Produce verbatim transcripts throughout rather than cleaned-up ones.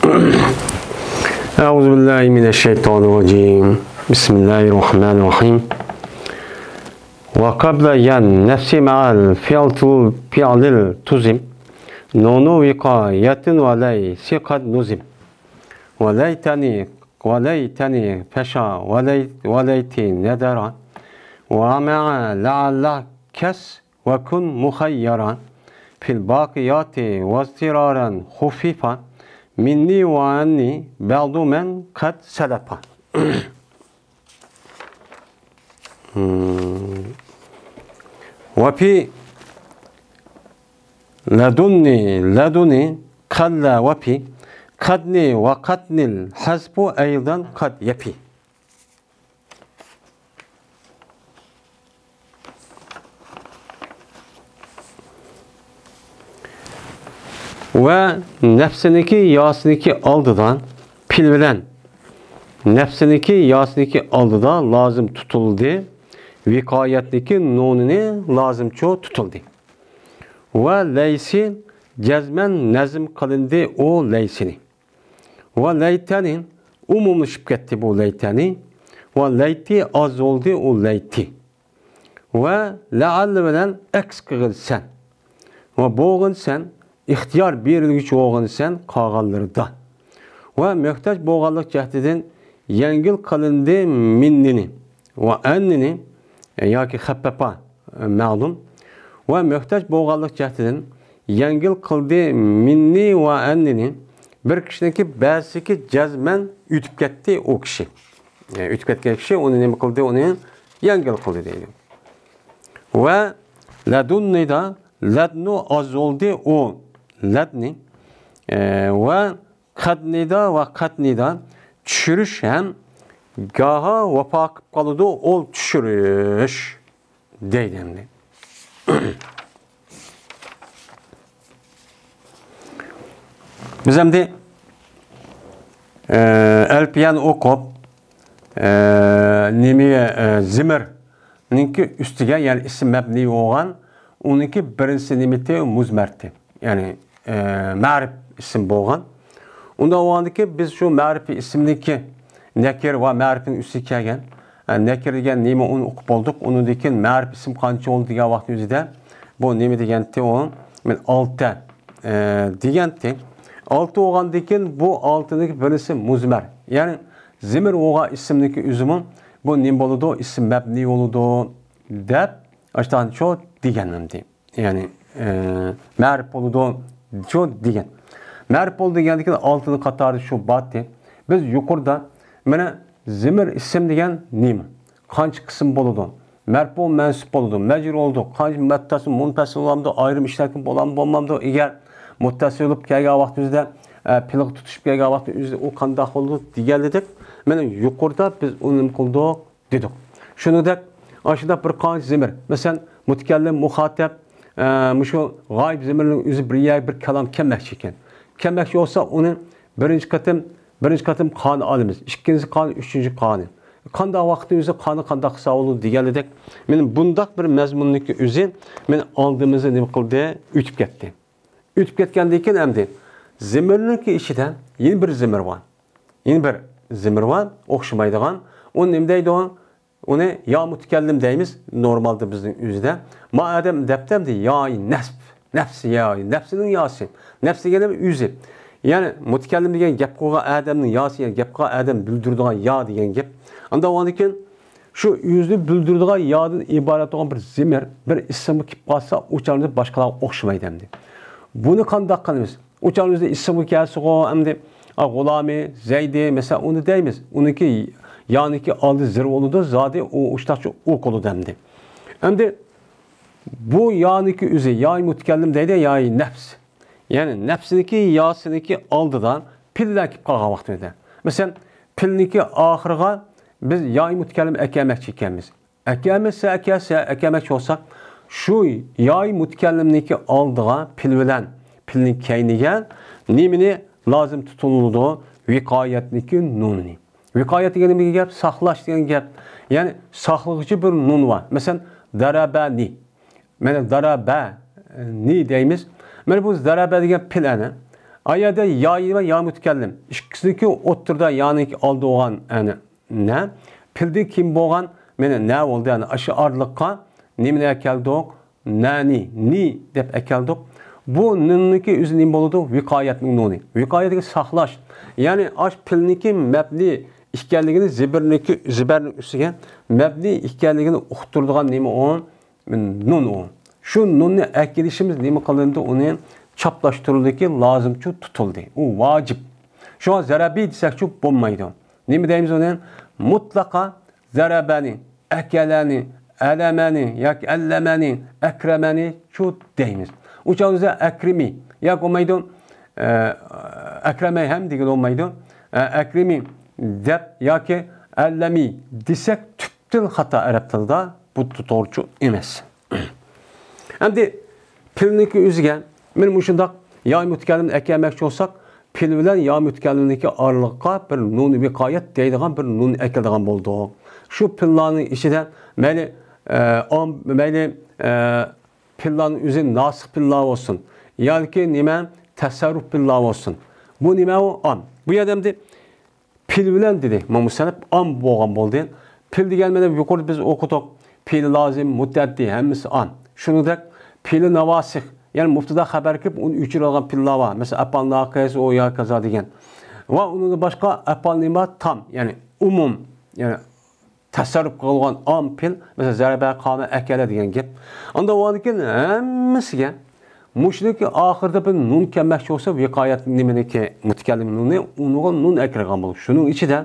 أعوذ بالله من الشيطان الرجيم. بسم الله الرحمن الرحيم. وقبل ين نفس مع الفعل الفعل التزم. نون وقاية وليس قد نظم. وليتني وليتني فشا ولي- وليتي ندرا. ومع لعل كس وكن مخيرا. في الباقيات واضطرارا خففا. مني وعني بعض من قد سلفا. وفي لدني لدني قل وفي. قدني وقدني الحذف أيضا قد يفي. ۋە نەپسىنىڭكى ياسىنىڭكى ئالدىدا پىل بىلەن نەپسىنىڭكى ياسىنىڭكى ئالدىدا لازىم تۇتۇلدى، ۋىقايەتنىڭكى نۇنىنى لازىمچۇ تۇتۇلدى. ۋە لەيسى جەزمەن نەزم قىلىندى ئۇ لەيسىنى. ۋە لەيتەنى ئومۇملىشىپ كەتتى بۇ لەيتەنى. ۋە لەيتى ئاز بولدى ئۇ لەيتى. ۋە لەئەللە بىلەن ئەكس قىلغىن سەن. ۋە بولغىن سەن، ئىختىيار بېرىلگۈچى بولغىن سەن قالغانلىرىدا. ۋە مۆھتاج بولغانلىق جەھىتىدىن يەڭگىل قىلىندى مىننىنى ۋە ئەننىنى، ياكى خەپپەپا، مەلۇم. ۋە مۆھتاج بولغانلىق جەھىتىدىن يەڭگىل قىلدى مىننى ۋە ئەننىنى. بىر كىشىنىڭكى بەزىسىكى جەزمەن ئۆتۈپ كەتتى ئۇ كىشى. يەنى ئۆتۈپ كەتكەن كىشى ئۇنى نېمە قىلدى؟ ئۇنى يەڭگىل قىلدى دەيدۇ. ۋە لەدۇننىدا لەدنۇ ئاز بولدى ئۇ لەدنى. ئە، ۋە قەدنىدا ۋە قەتنىدا چۈشۈرۈش ھەم گاھا ۋاپا قىلىپ قالىدۇ ئۇ چۈشۈرۈش دەيدۇ ئەمدى. بىز ئەمدى، ئە، ئەلپىيەنى ئوقۇپ، ئە، نېمە، ئە، زىمىرنىڭكى ئۈستىگە، يەنى ئىسىم مەبنىي بولغان، ئۇنىڭكى بىرىنچىسى نېمىتى؟ مۇزمەرتى. يەنى، ئە، مەرىپ ئىسىم بولغان. ئۇنداق بولغاندىكىن بىز شۇ مەرىپى ئىسىمنىڭكى نەكىر ۋە مەرىپىنىڭ ئۈستىگە كەلگەن، ئە، نەكىر دېگەن نېمە ئۇنى ئۇقۇپ بولدۇق. ئۇنىڭدىن كېيىن مەرىپ ئىسىم قانچە بولدى دېگەن ۋاقىت ئۆزىدە بۇ نېمە دېگەنتى ئۇ؟ مەن ئالتە، ئە، دېگەنتى. ئالتە بولغاندىن كېيىن بۇ ئالتىنىڭكى بىرىسى مۇزمەر. يەنى زىمىر بولغان ئىسىمنىڭكى ئۆزىمۇ بۇ نېمە بولىدۇ؟ ئىسىم مەبنىي بولىدۇ دەپ ئاشتانچۇ دېگەن ئەمدى. يەنى، ئە، مەرىپ بولىدۇ، شۇ دېگەن. مەرىپ بولدى دېگەندىكىن ئالتىنى قاتارى شۇ باتتى. بىز يۇقىرىدا مانا زىمىر ئىسىم دېگەن نېمە؟ قانچە قىسىم بولىدۇ؟ مەرپۇ مەنسۇپ بولىدۇ، مەجرۇر بولىدۇ، قانچە مۇتتەسىل، مۇنپەسىل بولامدۇ، ئايرىم ئىشلەركىن بولامدۇ، بولمامدۇ؟ ئەگەر مۇتتەسىل بولۇپ كەلگەن ۋاقتىمىزدا، ئە، پىلغا تۇتۇشۇپ كەلگەن ۋاقتى ئۆزى ئۇ قانداق بولىدۇ دېگەنلىدۇق. مانا يۇقىرىدا بىز ئۇنى نېمە قىلدۇق؟ دېدۇق. شۇنىڭدەك، ئاشۇنداق بىر قانچە زىمىر، مەسىلەن، مۇتەكەللىم، مۇخاتەب، ئە، مۇشۇ غايىب زىمىرنىڭ ئۆزى بىر يەرگە بىر كالام كەلمەكچى ئىكەن. كەلمەكچى بولسا، ئۇنى بىرىنچى قېتىم، بىرىنچى قېتىم قانى ئالىمىز، ئىككىنچى قانى، ئۈچىنچى قانى. قانداق ۋاقىتتا ئۆزى قانى قانداق قىلسا بولىدۇ دېگەنلىدەك، مانا بۇنداق بىر مەزمۇننىڭكى ئۆزى مانا ئالدىمىزدا نېمە قىلدى؟ ئۆتۈپ كەتتى. ئۆتۈپ كەتكەندىن كېيىن ئەمدى زىمىرنىڭكى ئىچىدە يەنە بىر زىمىر بار. يەنە بىر زىمىر بار، ئوخشىمايدىغان. ئۇنى نېمە دەيدۇ؟ ئۇنى يا مۇتەكەللىم دەيمىز، نورمالدا بىزنىڭ ئۆزىدە. ما ئادەم دەپتۇ ئەمدى ياي نەسب، نەپسى ياي، نەپسىنىڭ ياسى. نەپس دېگەن ئۆزى. يەنى مۇتەكەللىم دېگەن گەپ قىلغان ئادەمنىڭ ياسى، يەنى گەپ قىلغان ئادەم بىلدۈرىدىغان يا دېگەن گەپ. ئاندىن ئاندىن كېيىن شۇ ئۆزىنى بىلدۈرىدىغان يادىن ئىبارەت بولغان بىر زىمىر، بىر ئىسىمغا كېلىپ قالسا، ئۇ چاغدا باشقىلارغا ئوخشىمايدۇ ئەمدى. بۇنى قانداق قىلىمىز؟ ئۇ چاغدا ئۆزى ئىسىمغا كەلسىغۇ، ئەمدى، ئا، غۇلامى، زەيدى، مەسىلەن، ئۇنى دەيمىز. ئۇنىڭكى يانىكى ئالدى زىر بولىدۇ، زادى ئۇ ئۇشتاقچە ئوقۇلىدۇ ئەمدى. ئەمدى بۇ يانىكى ئۆزى، ياي مۇتەكەللىم دەيدۇ، ياي نەپس. يەنى نەپسىنىڭكى ياسىنىڭكى ئالدىدا پىللەر كېلىپ قالغان ۋاقتىدا. مەسىلەن، پىلنىڭكى ئاخىرىغا بىز ياي مۇتەكەللىم ئەكەلمەكچى ئىكەنمىز. ئەكەلمىسە، ئەكەلسە، ئەكەلمەكچى بولساق، شۇ ياي مۇتەكەللىمنىڭكى ئالدىغا پىل بىلەن پىلنىڭ كەينىگە نېمىنى لازىم تۇتۇلىدۇ؟ ۋىقايەتنىڭكى نۇنىنى. ۋىقايەت دېگەن نېمە گەپ؟ ساقلاش دېگەن گەپ. يەنى ساقلىغۇچى بىر نۇن بار. مەسىلەن، دەرەبەنى. مانا دەرەبەنى دەيمىز. مانا بۇ دەرەبە دېگەن پىل ئەنە. ئا يەردە يا ۋە يا مۇتەكەللىم ئىككىسىنىڭكى ئوتتۇرىدا يانىڭكى ئالدى بولغان، يەنى نە. پېئىلدىن كېيىن بولغان مانا نە بولدى. يەنى ئاشۇ ئارىلىققا نېمىنى ئەكەلدۇق؟ نەنى، نى دەپ ئەكەلدۇق. بۇ نۇننىڭكى ئۆزى نېمە بولىدۇ؟ ۋىقايەتنىڭ نۇنى. ۋىقايەتنى ساقلاش. يەنى ئاش پېئىلنىڭكى مەبنى ئىكەنلىكىنى، زېبىرنىڭكى، زېبەرنىڭ ئۈستىگە مەبنى ئىكەنلىكىنى ئۇقتۇرىدىغان نېمە ئۇ؟ نۇن ئۇ. شۇ نۇننى ئەكېلىشىمىز نېمە قىلىندى؟ ئۇنى چاپلاشتۇرۇلدىكى، لازىمچۇ تۇتۇلدى. ئۇ ۋاجىپ. شۇڭا زەرەبى دېسەكچۇ بولمايدۇ. نېمە دەيمىز ئۇنى؟ مۇتلەقا زەرەبەنى، ئەكەلەنى، ئەلەمەنى ياكى ئەللەمەنى، ئەكرەمەنىچۇ دەيمىز. ئۇ چاغدا بىزدە ئەكرىمى ياكى بولمايدۇ، ئە، ئەكرەمەي ھەم دېگىلى بولمايدۇ. ئە، ئەكرىمى دەپ ياكى ئەللەمى دېسەك تۈپ تىل خاتا ئەرەب تىلىدا، بۇ توغرىچۇ ئەمەس. ئەمدى پېئىلنىڭكى ئۆزىگە مانا مۇشۇنداق يا مۇتەكەللىمنى ئەكەلمەكچى بولساق، پېئىل بىلەن يا مۇتەكەللىمنىڭكى ئارىلىققا بىر نۇن ۋىقايەت دەيدىغان بىر نۇن ئەكېلىدىغان بولدۇق. شۇ پېئىللارنىڭ ئىچىدە مەيلى، ئە، ئام، مەيلى، ئە، پېئىللارنىڭ ئۆزى ناسىخ پېئىللار بولسۇن ياكى نېمە تەسەررۇپ پېئىللار بولسۇن. بۇ نېمە ئۇ؟ ئام. بۇ يەردە ئەمدى پېئىل بىلەن دېدى. مانا مۇسەننىپ ئام بولغان بولدى. پېئىل دېگەن مانا يۇقىرىدا بىز ئوقۇدۇق. پېئىل لازىم، مۇتەئەددى، ھەممىسى ئام. شۇنىڭدەك پېئىل ناۋاسىخ، يەنى مۇپتىدا خەبەر كېلىپ ئۇنى ئۆچۈرۈۋالغان پېئىللار بار. مەسىلەن، ئەپئال ناقىس، ئۇ يا كازا دېگەن. ۋە ئۇنىڭدىن باشقا ئەپئال نېمە بار؟ تام، يەنى ئومۇم، يەنى تەسەررۇپ قىلغان ئام پېئىل، مەسىلەن، زەرەبە، قامە، ئەكەلە دېگەن گەپ. ئاندىن ئۇنىڭدىن كېيىن ھەممىسىگە مۇشۇنىڭكى ئاخىرىدا بىر نۇن كەلمەكچى بولسا، ۋىقايەت نېمىنىڭكى مۇتەكەللىم نۇنى، ئۇنىڭغا نۇن ئەكىرگەن بولىدۇ. شۇنىڭ ئىچىدە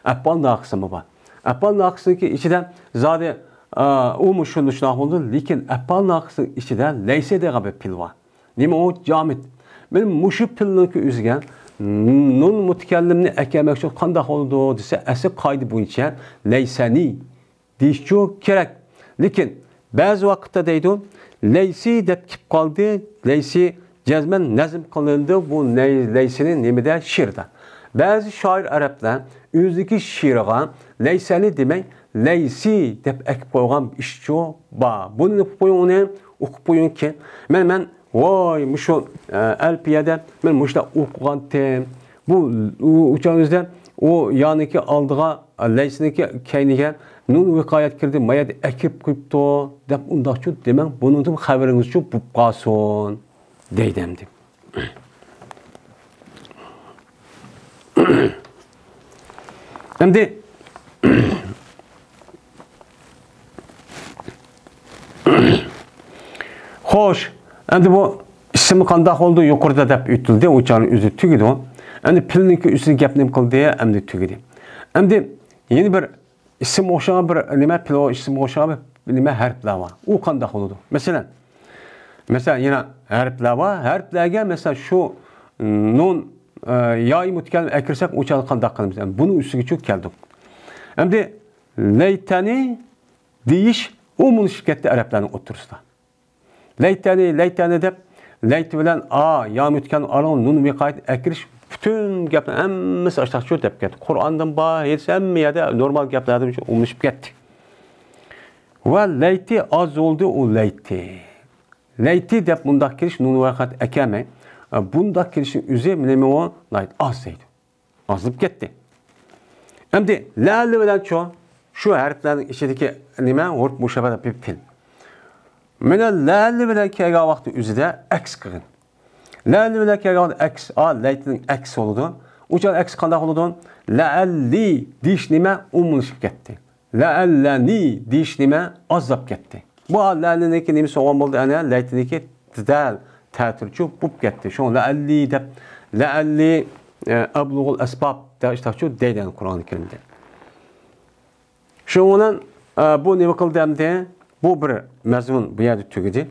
ئەپئال ناقىسىمۇ بار. ئەپئال ناقىسنىڭكى ئىچىدە زادى، ئا، ئۇمۇ شۇنداق شۇنداق بولىدۇ، لېكىن ئەپئال ناقىسنىڭ ئىچىدە لەيسە دېگەن بىر پېئىل بار. نېمە ئۇ؟ جامىد. مانا مۇشۇ پېئىلنىڭكى ئۆزىگە نۇن مۇتەكەللىمنى ئەكەلمەكچى بولسا قانداق بولىدۇ دېسە، ئەسلى قائىدە بويىچە لەيسەنى دېيىشچۇ كېرەك. لېكىن بەزى ۋاقىتتا دەيدۇ، لەيسى دەپ كېلىپ قالدى، لەيسى جەزمەن نەزم قىلىندى بۇ نەي-، لەيسىنى نېمىدە؟ شېئىردا. بەزى شائىر ئەرەبلەر ئۆزىدىكى شېئىرىغا لەيسەنى دېمەي، لەيسى دەپ ئەكىپ قويغان ئىشچۇ بار. بۇنى ئوقۇپ قويۇڭ، ئۇنى ئوقۇپ قويۇڭكى، مەن، مەن ۋاي، مۇشۇ، ئە، ئەلپىيەدە مەن مۇشۇنداق ئوقۇغانتىم. بۇ، ئۇ، ئۇ چاغىڭىزدا ئۇ يانىكى ئالدىغا، لەيسىنىكى كەينىگە نۇن ۋىقايەت كىردى، ما يەردە ئەكىرىپ قويۇپتۇ، دەپ ئۇنداقچۇ دېمەڭ، بۇنىڭدىن خەۋىرىڭىزچۇ بوپ قالسۇن، دەيدۇ ئەمدى. ئەمدى خوش، ئەمدى بۇ ئىسىم قانداق بولدى؟ يۇقىرىدا دەپ ئۆتۈلدى، ئۇ چاغنىڭ ئۆزى تۈگىدى ئۇ. ئەمدى پېئىلنىڭكى ئۈستىدە گەپ نېمە قىلدى؟ ئەمدى تۈگىدى. ئەمدى يەنە بىر ئىسىم ئوخشىغان بىر نېمە، پېئىل ئىسىم ئوخشىغان بىر نېمە ھەرپلەر بار. ئۇ قانداق بولىدۇ؟ مەسىلەن، مەسىلەن، يەنە ھەرپلەر بار. ھەرپلەرگە، مەسىلەن، شۇ نۇن، ئە، يائى مۇتەكەللىم ئەكىرسەك، ئۇ چاغدا قانداق قىلىمىز؟ ئەمدى بۇنىڭ ئۈستىگىچۇ كەلدۇق. ئەمدى لەيتەنى دېيىش ئومۇملىشىپ كەتتى ئەرەبلەرنىڭ ئوتتۇرىسىدا. لەيتەنى، لەيتەنى دەپ، لەيت بىلەن ئا، يا مۇتەكەللىم ئارىلىق نۇن ۋىقايەت ئەكىرىش پۈتۈن گەپنىڭ ھەممىسى ئاشتاقچۇ دەپ كەتتى. قۇرئاندىن بار، ھەدىس ھەممە يەردە نورمال گەپلەردىن ئومۇملىشىپ كەتتى. ۋە لەيتى ئاز بولدى، ئۇ لەيتى. لەيتى دەپ مۇنداق كېلىش نۇن ۋىقايەت ئەكەلمەي، بۇنداق كېلىشنىڭ ئۆزى نېمە ئۇ؟ ناھايىتى ئاز دەيدۇ. ئازلىپ كەتتى. ئەمدى لەلى بىلەنچۇ؟ شۇ ھەرپلەرنىڭ ئىچىدىكى نېمە؟ ھۇرۇپ مۇشەببەھ بىر پېئىل. مانا لەلى بىلەن كەلگەن ۋاقتى ئۆزىدە ئەكس قىلغىن. لەلى بىلەن كەلگەن ۋاقتى ئەكس، ئا، لەيتىنىڭ ئەكسى بولىدۇ. ئۇ چاغ ئەكسى قانداق بولىدۇ؟ لەلى دېيىش نېمە؟ ئومۇملىشىپ كەتتى. لەلەنى دېيىش نېمە؟ ئازلاپ كەتتى. بۇ لەلىنىڭكى نېمىسى بولغان بولدى؟ ئەنە لەيتىنىڭكى دەل تەتۈرچۇ بوپ كەتتى. شۇڭا لەلى دەپ، لەلى، ئە، ئەبلۇغۇل ئەسباب دەپ ئىشتاقچۇ دەيدۇ قۇرئان كەرىمدە. شۇنىڭ بىلەن، ئە، بۇ نېمە قىلدى ئەمدى؟ بۇ بىر مەزمۇن بۇ يەردە تۈگىدى.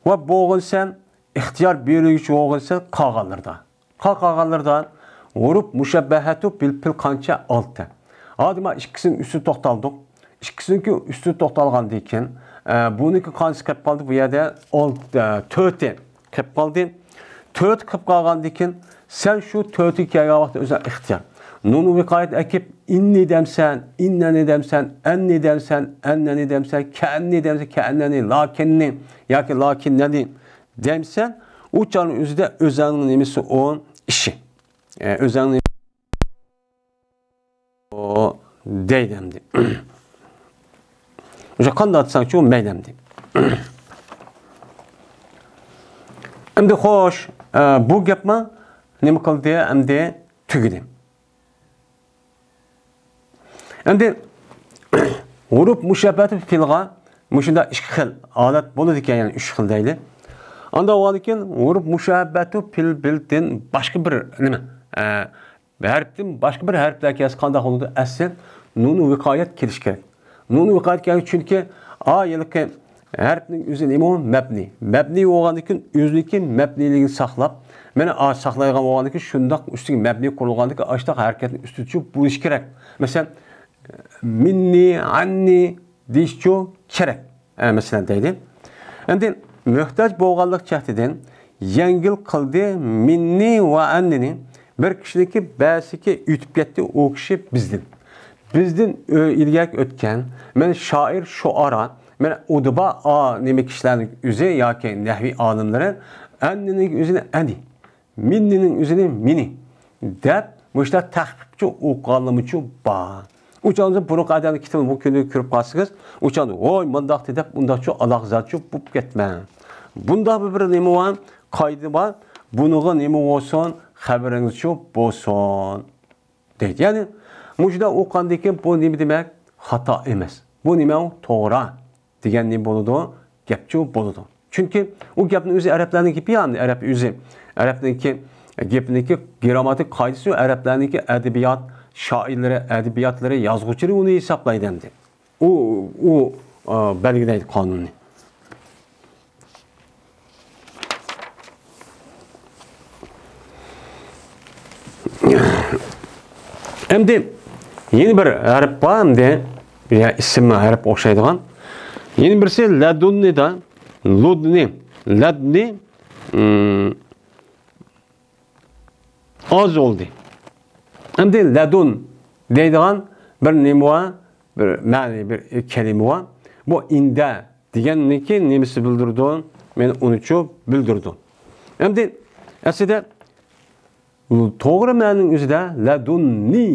ۋە بولغىنىسەن، ئىختىيار بېرىلگۈچى بولغىنىسەن قالغانلىرىدا. قا-، قالغانلىرىدا ھۇرۇپ مۇشەببەھەتۇ بىل پېئىل قانچە؟ ئالتە. ھازىر مانا ئىككىسىنىڭ ئۈستىدە توختالدۇق. ئىككىسىنىڭكى ئۈستىدە توختالغاندىن كېيىن، ئە، بۇنىڭكى قانچىسى قېلىپ قالدى؟ بۇ يەردە ئالتە، ئە، تۆتى قېلىپ قالدى. تۆت قېلىپ قالغاندىن كېيىن، سەن شۇ تۆتىگە كەلگەن ۋاقىتتا ئۆزۈڭ ئىختىيار. نۇن ۋىقايەت ئەكىپ، ئىننى دەمسەن، ئىننەنى دەمسەن، ئەننى دەمسەن، ئەننەنى دەمسەن، كەئەننى دەمسەن، كەئەننەنى، لاكىننى ياكى لاكىننەنى دەمسەن، ئۇ چاغنىڭ ئۆزىدە ئۆزەڭنىڭ نېمىسى ئۇ؟ ئىشى. ئە، ئۆزەڭنى ئۇ دەيدۇ ئەمدى. ئۇشۇ قانداق دېسەڭچۇ، مەيلى ئەمدى. ئەمدى خوش، ئە، بۇ گەپمۇ نېمە قىلدى؟ ئەمدى تۈگىدى. ئەمدى ھۇرۇپ مۇشەببەتۇ پىلغا مۇشۇنداق ئىككى خىل ھالەت بولىدىكەن، يەنى ئۈچ خىل دەيلى. ئاندا بولغاندىكىن ھۇرۇپ مۇشەببەتۇ پىل بىلدىن باشقا بىر نېمە، ئە، ھەرپتىن باشقا بىر ھەرپلەر كەلسە قانداق بولىدۇ؟ ئەسلى نۇنۇ ۋىقايەت كېلىشى كېرەك. نۇنۇ ۋىقايەت كەلگەن، چۈنكى ئا ھېلىقى ھەرپنىڭ ئۆزى نېمە ئۇ؟ مەبنى. مەبنى بولغاندىكىن ئۆزىنىڭكى مەبنىيلىكىنى ساقلاپ، مانا ئا ساقلايدىغان بولغاندىكىن شۇنداق ئۈستىگە مەبنى قۇرۇلغاندىكىن ئاشتاق ھەرىكەتنىڭ ئۈستىچۇ بولۇشى كېرەك. مەسىلەن، مىننى، ئەننى دېيىشچۇ كېرەك. ئە، مەسىلەن دەيدۇ. ئەمدى مۆھتاج بولغانلىق جەھىتىدىن يەڭگىل قىلدى مىننى ۋە ئەننىنى. بىر كىشىنىڭكى بەسىكى ئۆتۈپ كەتتى، ئۇ كىشى بىزدىن. بىزدىن ئۆ-، ئىلگەركى ئۆتكەن، مەن شائىر، شۇئارا، مەن ئۇدۇبا، ئا، نېمە كىشىلەرنىڭ ئۆزى ياكى نەھۋىي ئالىملىرى ئەننىنىڭ ئۆزىنى ئەنى، مىننىنىڭ ئۆزىنى مىنى دەپ، مۇشۇنداق تەخپىپچۇ ئوقۇغانلىرىمۇچۇ بار. ئۇ چاغدا بۇرۇنقى ئادەمنىڭ كىتابىنى بۇ كۈندە كۆرۈپ قالسىڭىز، ئۇ چاغدا ۋوي مۇنداقتى دەپ ئۇنداقچۇ ئالاقزاتچۇ بولۇپ كەتمەڭ. بۇنداق بىر نېمە بار، قائىدە بار. بۇنىڭغا نېمە بولسۇن، خەۋىرىڭىزچۇ بولسۇن. دەيدۇ. يەنى مۇشۇنداق ئوقۇغاندىن كېيىن بۇ نېمە دېمەك؟ خاتا ئەمەس. بۇ نېمە ئۇ؟ توغرا دېگەن نېمە بولىدۇ؟ گەپچۇ بولىدۇ. چۈنكى ئۇ گەپنىڭ ئۆزى ئەرەبلەرنىڭ گېپى يا، ئەرەب ئۆزى. ئەرەبنىڭكى گېپىنىڭكى گرامماتىك قائىدىسى، ئەرەبلەرنىڭكى ئەدەبىيات شائىرلىرى، ئەدەبىياتلىرى، يازغۇچىلىرى ئۇنى ھېسابلايدۇ ئەمدى. ئۇ، ئۇ، ئا، بەلگىلەيدۇ قانۇننى. ئەمدى يەنە بىر ھەرپ بار، ئەمدى يا ئىسىم ھەرپ ئوخشايدىغان. يەنە بىرسى لەدۇننى دا، لۇدنى، لەدنى، ئىم، ئاز بولدى. ئەمدى لەدۇن دەيدىغان بىر نېمە بار، بىر مەنە، بىر كەلىمە بار. بۇ ئىندە دېگەننىڭكى نېمىسى بىلدۈرىدۇ؟ مانا ئۇنىچۇ بىلدۈرىدۇ. ئەمدى ئەسلىدە توغرا مەنىنىڭ ئۆزىدە لەدۇننى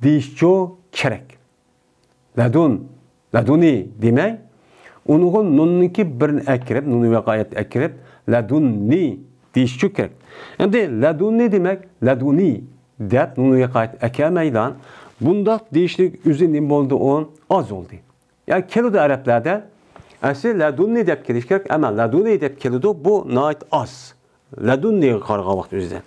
دېيىشچۇ كېرەك. لەدۇن، لەدۇنى دېمەي، ئۇنىڭغا نۇننىڭكى بىرنى ئەكىرىپ، نۇنى ۋىقايەت ئەكىرىپ، لەدۇننى دېيىشچۇ كېرەك. ئەمدى لەدۇننى دېمەك، لەدۇنى دەپ نۇنى ۋىقايەت ئەكەلمەيلا، بۇنداق دېيىشنىڭ ئۆزى نېمە بولدى ئۇ؟ ئاز بولدى. يەنى كېلىدۇ ئەرەبلەردە، ئەسلى لەدۇننى دەپ كېلىش كېرەك، ئەمما لەدۇنى دەپ كېلىدۇ، بۇ ناھايىتى ئاز. لەدۇننىغا قارىغان ۋاقىت ئۆزىدە.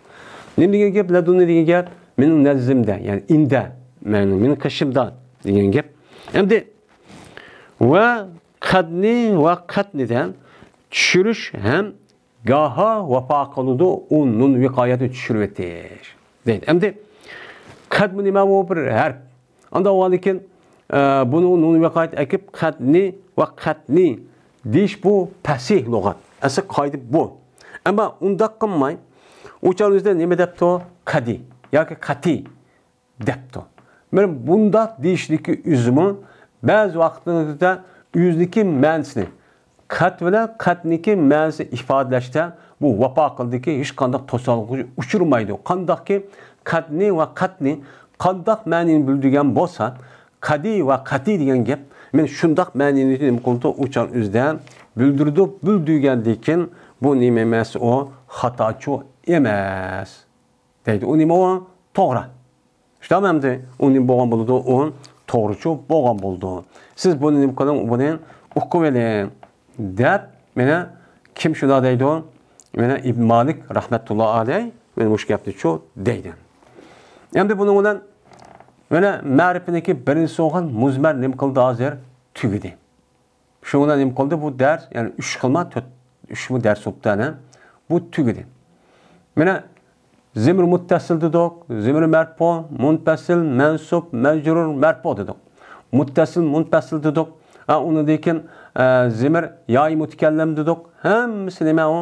نېمە دېگەن گەپ؟ لەدۇننى دېگەن گەپ مېنىڭ نەززىمدە، يەنى ئىندە، مېنىڭ، مېنىڭ قېشىمدا دېگەن گەپ. ئەمدى ۋە قەدنى ۋە قەتنىدە چۈشۈرۈش ھەم گاھا ۋاپا قىلىدۇ، ئۇ نۇن ۋىقايەتنى چۈشۈرۈۋېتىش دەيدۇ. ئەمدى قەدمۇ نېمە؟ بۇ بىر ھەرپ. ئانداق بولغاندىكىن، ئە، بۇنى نۇن ۋىقايەت ئەكىپ، قەدنى ۋە قەتنى دېيىش بۇ پەسىھ لۇغەت. ئەسلى قائىدە بۇ. ئەمما ئۇنداق قىلماي، ئۇ چاغنىڭ ئۆزىدە نېمە دەپتۇ؟ قەدى ياكى قەتى دەپتۇ. مانا بۇنداق دېيىشنىڭكى ئۆزىمۇ بەزى ۋاقىتلىرىدا ئۆزىنىڭكى مەنىسىنى، قەت بىلەن قەتنىڭكى مەنىسىنى ئىپادىلەشتە بۇ ۋاپا قىلدىكى، ھېچقانداق توسالغۇغا ئۇچرىمايدۇ. قانداقكى قەدنى ۋە قەتنى قانداق مەنىنى بىلدۈرگەن بولسا، قەدى ۋە قەتى دېگەن گەپ مانا شۇنداق مەنىنى نېمە قىلىدۇ؟ ئۇ چاغ ئۆزىدە بىلدۈرىدۇ. بىلدۈرگەندىن كېيىن بۇ نېمە ئەمەس، ئۇ خاتاچۇ ئەمەس دەيدۇ. ئۇ نېمە ئۇ؟ توغرا. شۇنداقمۇ ئەمدى؟ ئۇ نېمە بولغان بولىدۇ؟ ئۇ توغرىچۇ بولغان بولىدۇ. سىز بۇنى نېمە قىلىڭ؟ بۇنى ئوقۇۋېلىڭ دەپ، مانا كىم شۇنداق دەيدۇ؟ مانا ئىبن مالىك رەھمەتۇللا ئەلەيھ مانا مۇشۇ گەپنىچۇ دەيدۇ. ئەمدى بۇنىڭ بىلەن مانا مەرىپىنىڭكى بىرىنچىسى بولغان مۇزمەر نېمە قىلدى ھازىر؟ تۈگىدى. شۇنىڭ بىلەن نېمە قىلدى؟ بۇ دەرس، يەنى ئۈچ خىلما، تۆت، ئۈچمۇ دەرس بوپتۇ ئەنە. بۇ تۈگىدى. مانا زىمىر مۇتتەسىل دېدۇق، زىمىر مەرپۇ، مۇنپەسىل، مەنسۇب، مەجرۇر، مەرپۇ دېدۇق. مۇتتەسىل، مۇنپەسىل دېدۇق. ھە، ئۇنىڭدىن كېيىن، ئە، زىمىر يائى مۇتەكەللىم دېدۇق. ھەممىسى نېمە ئۇ؟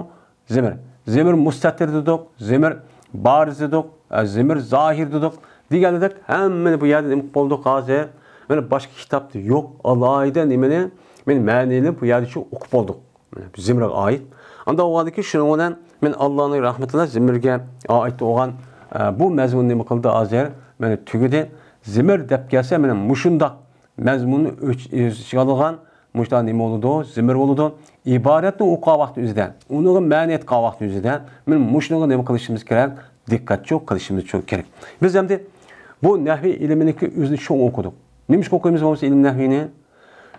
زىمىر. زىمىر مۇستەتىر دېدۇق، زىمىر بارىز دېدۇق، ئە، زىمىر زاھىر دېدۇق. دېگەندەك ھەممىنى بۇ يەردە نېمە قىلىپ بولدۇق ھازىر؟ مانا باشقا كىتابتا يوق، ئالاھىدە نېمىنى، مانا مەنىنى بۇ يەردە شۇ ئوقۇپ بولدۇق. مانا زىمىرغا ئائىت. ئانداق بولغاندىكىن شۇنىڭ بىلەن مەن ئاللانىڭ رەھمىتى بىلەن زىمىرگە ئائىت بولغان، ئە، بۇ مەزمۇن نېمە قىلدى ھازىر؟ مانا تۈگىدى. زىمىر دەپ كەلسە، مانا مۇشۇنداق مەزمۇننى ئۆچ-، ئۆز ئىچىگە ئالغان مۇشۇنداق نېمە بولىدۇ؟ زىمىر بولىدۇ. ئىبارەتنى ئوقۇغان ۋاقتى ئۆزىدە، ئۇنىڭغا مەنە ئېيتقان ۋاقتى ئۆزىدە، مانا مۇشۇنىڭغا نېمە قىلىشىمىز كېرەك؟ دىققەتچى قىلىشىمىز چوڭ كېرەك. بىز ئەمدى بۇ نەھۋىي ئىلمىنىكى ئۆزىنى چوڭ ئوقۇدۇق. نېمىشقا ئوقۇيمىز بولمىسا ئىلىم نەھۋىينى؟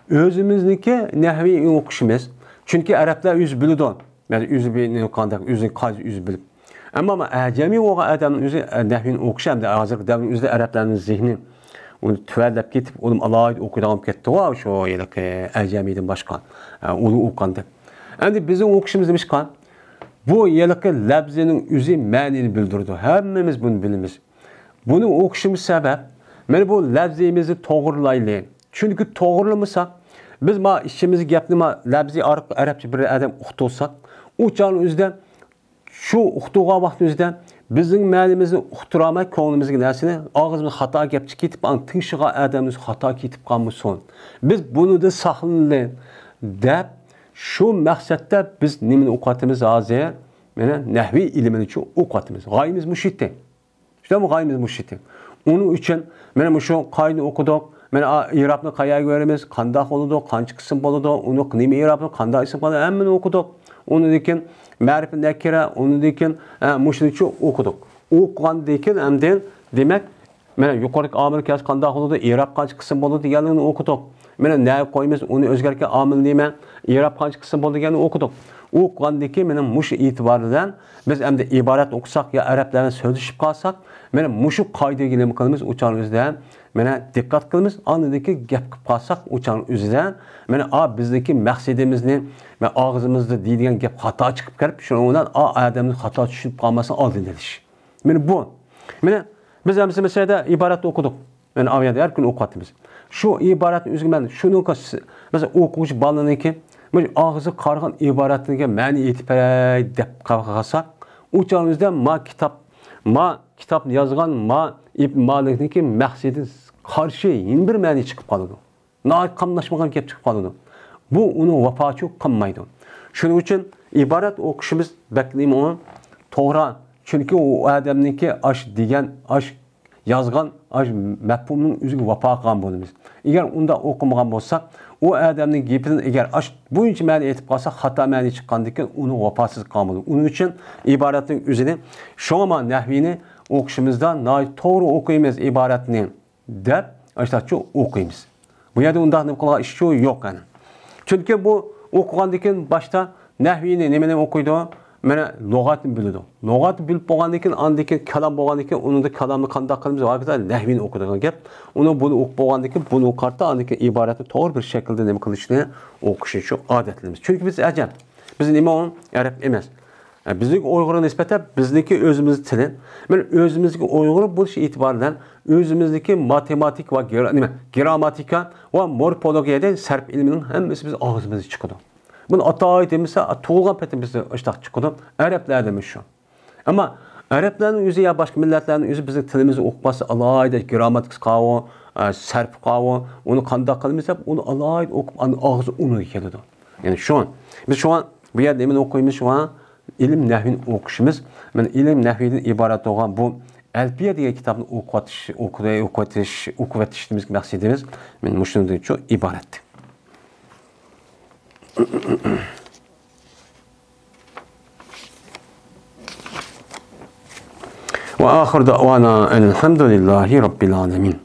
ئۆزىمىزنىكى نەھۋىي ئوقۇشىمىز. چۈنكى ئەرەبلەر ئۆزى بىلىدۇ. مەسىلەن، ئۆزى بىلىدۇ قانداق، ئۆزىنىڭ قايسى ئۆزى بىلىپ. ئەمما ئەجەمىي بولغان ئادەمنىڭ ئۆزى، ئە، نەھۋىنى ئوقۇشى ھەمدە ھازىرقى دەۋرنىڭ ئۆزىدە ئەرەبلەرنىڭ زېھنى ئۇنى تۆۋەنلەپ كېتىپ، ئۇنى ئالاھىدە ئوقۇيدىغان بولۇپ كەتتىغۇ، شۇ ھېلىقى ئەجەمىيدىن باشقا، ئە، ئۇلۇغ ئوقۇغاندەك. ئەمدى بىزنىڭ ئوقۇشىمىز نېمىشقا؟ بۇ ھېلىقى لەپزىنىڭ ئۆزى مەنىنى بىلدۈرىدۇ. ھەممىمىز بۇنى بىلىمىز. بۇنى ئوقۇشىمىز سەۋەب، مانا بۇ لەپزىمىزنى توغرىلايلى. چۈنكى توغرىلىمىساق، بىز ما ئىچىمىزدىكى گەپنى ما لەپزى ئارقىلىق ئەرەبچە بىر ئادەم ئۇقتۇرساق، ئۇ چاغنىڭ ئۆزىدە شۇ ئۇقتۇرغان ۋاقتىمىزدا بىزنىڭ مەنىمىزنى ئۇقتۇرالماي، كۆڭلىمىزدىكى نەرسىنى ئاغزىمىزغا خاتا گەپ چىقىپ كېتىپ، ئاڭ تىڭشىغان ئادەمىمىز خاتا كېتىپ قالمىسۇن. بىز بۇنىڭدىن ساقلىنىلى دەپ، شۇ مەقسەتتە بىز نېمىنى ئوقۇۋاتىمىز ھازىر؟ مانا نەھۋىي ئىلمىنى چۈ-، ئوقۇۋاتىمىز. غايىمىز مۇشۇ ئىدى. شۇنداقمۇ؟ غايىمىز مۇشۇ ئىدى. ئۇنىڭ ئۈچۈن مانا مۇشۇ قائىدىنى ئوقۇدۇق. مانا ئا-، ئېرابنى قەيەرگە بېرىمىز، قانداق بولىدۇ، قانچە قىسىم بولىدۇ، ئۇنى نېمە ئېرابنى، قانداق ئىسىم قىلىدۇ، ھەممىنى ئوقۇدۇق. ئۇنىڭدىن كېيىن مەرىپە نەكىرە، ئۇنىڭدىن كېيىن، ھە، مۇشۇنىچە ئوقۇدۇق. ئوقۇغاندىن كېيىن ئەمدى، دېمەك، مانا يۇقىرىدىكى ئامىل كەلسە قانداق بولىدۇ، ئېراب قانچە قىسىم بولىدۇ دېگەنلىكنى ئوقۇدۇق. مانا نەگە قويىمىز، ئۇنى ئۆزگەرتكەن ئامىل نېمە، ئېراب قانچە قىسىم بولىدۇ دېگەننى ئوقۇدۇق. ئوقۇغاندىن كېيىن مانا مۇشۇ ئېتىبار بىلەن بىز ئەمدى ئىبارەت ئوقۇساق يا ئەرەبلەر بىلەن سۆزلىشىپ قالساق، مانا مۇشۇ قائىدىگە نېمە قىلىمىز، ئۇ چاغنىڭ ئۆزىدە مانا دىققەت قىلىمىز. ئاندىن كېيىن گەپ قىلىپ قالساق، ئۇ چاغنىڭ ئۆزىدە مانا ئا بىزنىڭكى مەقسىتىمىزنى، مانا ئاغزىمىزدا دېيىدىگەن گەپ خاتا چىقىپ كېلىپ، شۇنىڭ بىلەن ئا ئادەمنى خاتا چۈشىنىپ قالماسلىقنىڭ ئالدىنى ئېلىش. مانا بۇ. مانا بىز ئەمسە مەسىلىدە ئىبارەتنى ئوقۇدۇق. مانا ئاۋۇ يەردە ھەر كۈنى ئوقۇۋاتىمىز. شۇ ئىبارەتنى ئۆزىگە مەن شۇنىڭغا س-، مەسىلەن، ئوقۇغۇچى بالىنىڭكى مۇشۇ ئاغزىغا قارىغان ئىبارەتلەرگە مەنە ئېيتىپ بېرەي دەپ قالسا، ئۇ چاغىمىزدا ما كىتاب، ما كىتابنى يازغان، ما ئىبن مالىكنىڭكى مەقسىتىگە قارشى يەنە بىر مەنە چىقىپ قالىدۇ. ناھايىتى قاملاشمىغان گەپ چىقىپ قالىدۇ. بۇ ئۇنىڭ ۋاپاسى قالمايدۇ. شۇنىڭ ئۈچۈن ئىبارەت ئوقۇشىمىز بەك نېمە ئۇ؟ توغرا. چۈنكى ئۇ ئادەمنىڭكى ئاش دېگەن، ئاش يازغان، ئاش مەپھۇمنىڭ ئۆزىگە ۋاپا قىلغان بولىمىز. ئەگەر ئۇنداق ئوقۇمىغان بولساق، ئۇ ئادەمنىڭ گېپىدىن ئەگەر ئاش بويىچە مەنە ئېيتىپ قالساق، خاتا مەنە چىققاندىن كېيىن ئۇنىڭ ۋاپاسىز قالغان بولىدۇ. ئۇنىڭ ئۈچۈن ئىبارەتنىڭ ئۆزىنى، شۇڭا ما نەھۋىنى ئوقۇشىمىزدا ناھايىتى توغرا ئوقۇيمىز ئىبارەتنى. دەپ ئاشۇنداقچە ئوقۇيمىز. بۇ يەردە ئۇنداق نېمە قىلغان ئىش شۇ يوق يەنى. چۈنكى بۇ ئوقۇغاندىن كېيىن باشتا نەھۋىنى نېمىنى ئوقۇيدۇ؟ مانا لۇغەتنى بىلىدۇ. لۇغەتنى بىلىپ بولغاندىن كېيىن، ئاندىن كېيىن كالام بولغاندىن كېيىن، ئۇنىڭدا كالامنى قانداق قىلىمىز؟ ۋاقىتتا نەھۋىنى ئوقۇيدىغان گەپ. ئۇنى بۇنى ئوقۇپ بولغاندىن كېيىن، بۇنى ئوقۇپ قارىتا، ئاندىن كېيىن ئىبارەتنى توغرا بىر شەكىلدە نېمە قىلىشنى، ئوقۇشنى شۇ ئادەتلىمىز. چۈنكى بىز ئەجەم. بىز نېمە ئۇ؟ ئەرەب ئەمەس. بىزنىڭكى ئۇيغۇرغا نىسبەتەن بىزنىڭكى ئۆزىمىزنىڭ تىلى. مانا ئۆزىمىزنىڭكى ئۇيغۇر بولۇش ئېتىبارى بىلەن ئۆزىمىزنىڭكى ماتېماتىكا ۋە گرا-، نېمە، گرامماتىكا ۋە مورفولوگىيەدە سەرپ ئىلمىنىڭ ھەممىسى بىز ئاغزىمىزدا چىقىدۇ. بۇنى ئاتاي دېمىسە، تۇغۇلغان پېتى بىز ئاشتاق چىقىدۇ. ئەرەبلەردىمۇ شۇ. ئەمما ئەرەبلەرنىڭ ئۆزى يا باشقا مىللەتلەرنىڭ ئۆزى بىزنىڭ تىلىمىزنى ئوقۇپ قالسا، ئالاھىدە گرامماتىكىسى قاۋۇ، ئە، سەرپى قاۋۇ، ئۇنى قانداق قىلىمىز دەپ، ئۇنى ئالاھىدە ئوقۇپ، ئاندىن ئاغزى ئۇنىڭغا كېلىدۇ. يەنى شۇ. بىز شۇڭا بۇ يەردە نېمىنى ئوقۇيمىز شۇڭا؟ ئىلىم نەھۋىنى ئوقۇشىمىز. مانا ئىلىم نەھۋىدىن ئىبارەت بولغان بۇ ئەلپىيە دېگەن كىتابنى ئوقۇۋاتىش، ئوقۇۋېتىش، ئوقۇۋېتىشىمىزدىكى مەقسىتىمىز مانا مۇشۇنىڭدىن شۇ ئىبارەت. وآخر دعوانا أن الحمد لله رب العالمين.